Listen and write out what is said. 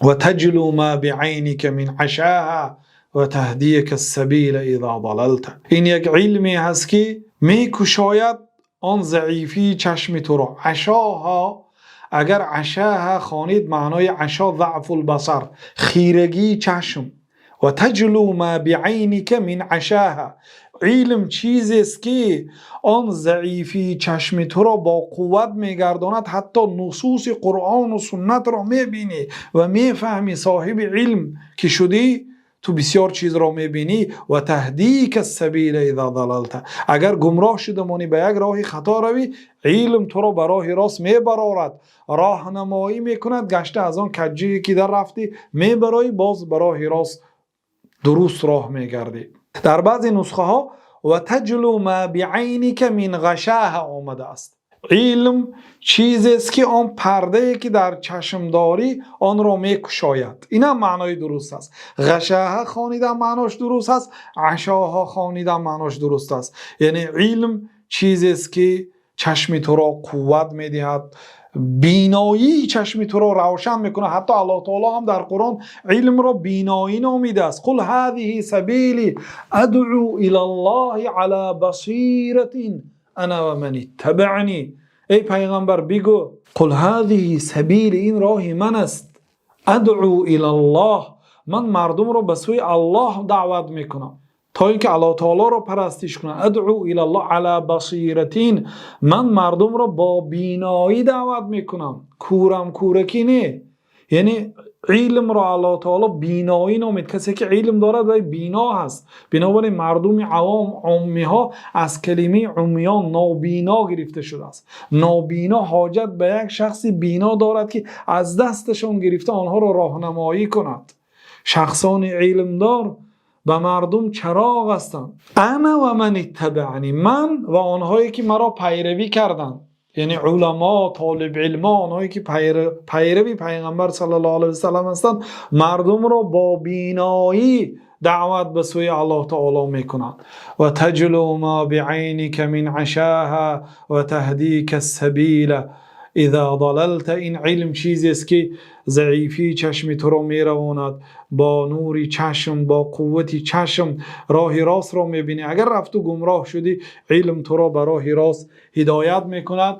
وتجلو ما بعينك من عشاها وتهديك السبيل إذا ضللت. Ин як илме ҳаст, ки мекушояд он заифии чашми туро. عشاها, агар عشاها хонед, маънои عشا ضعف البصر, хирагии чашм. وتجلو ما بعينك من عشاها, илм чизест, ки он заифии чашми туро бо қувват мегардонад, ҳатто нусуси Қуръону суннатро мебинӣ ва мефаҳмӣ. Соҳиби илм ки шудӣ, ту бисёр чизро мебинӣ. وتهديك السبيل إذا ضللت, агар гумроҳ шуда монӣ, ба як роҳи хато равӣ, илм туро ба роҳи рост мебарорад, роҳнамоӣ мекунад. Гашта аз он каҷҷие, ки дар рафтӣ, мебароӣ, боз ба роҳи рост, дуруст роҳ мегардӣ. Дар баъзе нусхаҳо وتجلو ما بعينك من غشاها омадааст. Илм чизест, ки он пардае, ки дар чашм дорӣ, онро мекушояд. Инам маънои дуруст аст. غشاها хонидам, маънош дуруст аст, عشاها хонидам, маънош дуруст аст. Яъне илм чизест, ки чашми туро қувват медиҳад, биноии чашми туро равшан мекунад. Ҳатто Аллоҳ таоло ҳам дар Қуръон илмро биноӣ номидааст: قل هذه سبيلي أدعو إلى الله على بصيرة أنا ومن اتبعني. Эй пайғамбар, бигӯ: قل هذه سبيلي, ин роҳи ман аст, أدعو إلى الله, ман мардумро ба сӯи Аллоҳ даъват мекунам, то ин ки Аллоҳ таолоро парастиш кунанд. أدعو إلى الله على بصيرة, ман мардумро бо биноӣ даъват мекунам, кӯрам кӯракӣ не. Яъне илмро Аллоҳ таоло биноӣ номид. Касе ки илм дорад, вай бино ҳаст. Бинобар ин мардуми авом, оммиҳо, аз калимаи عميان, нобино гирифта шудааст. Нобино ҳоҷат ба як шахси бино дорад, ки аз дасташон гирифта онҳоро роҳнамоӣ кунад. Шахсони илмдор ба мардум чароғ ҳастанд. أنا ومن اتبعني, ман ва онҳое, ки маро пайравӣ карданд, яъне уламо, толибилмо, онҳое, ки пайрави пайғамбар صلى الله عليه وسلم ҳастанд, мардумро бо биноӣ даъват ба сӯи Аллоҳ таоло мекунанд. وتجلو ما بعينك من عشاها وتهديك السبيل إذا ضللت. Ин илм чизест, ки заифии чашми туро меравонад, бо нури чашм, бо қуввати чашм роҳи ростро мебинӣ. Агар рафту гумроҳ шудӣ, илм туро ба роҳи рост ҳидоят мекунад.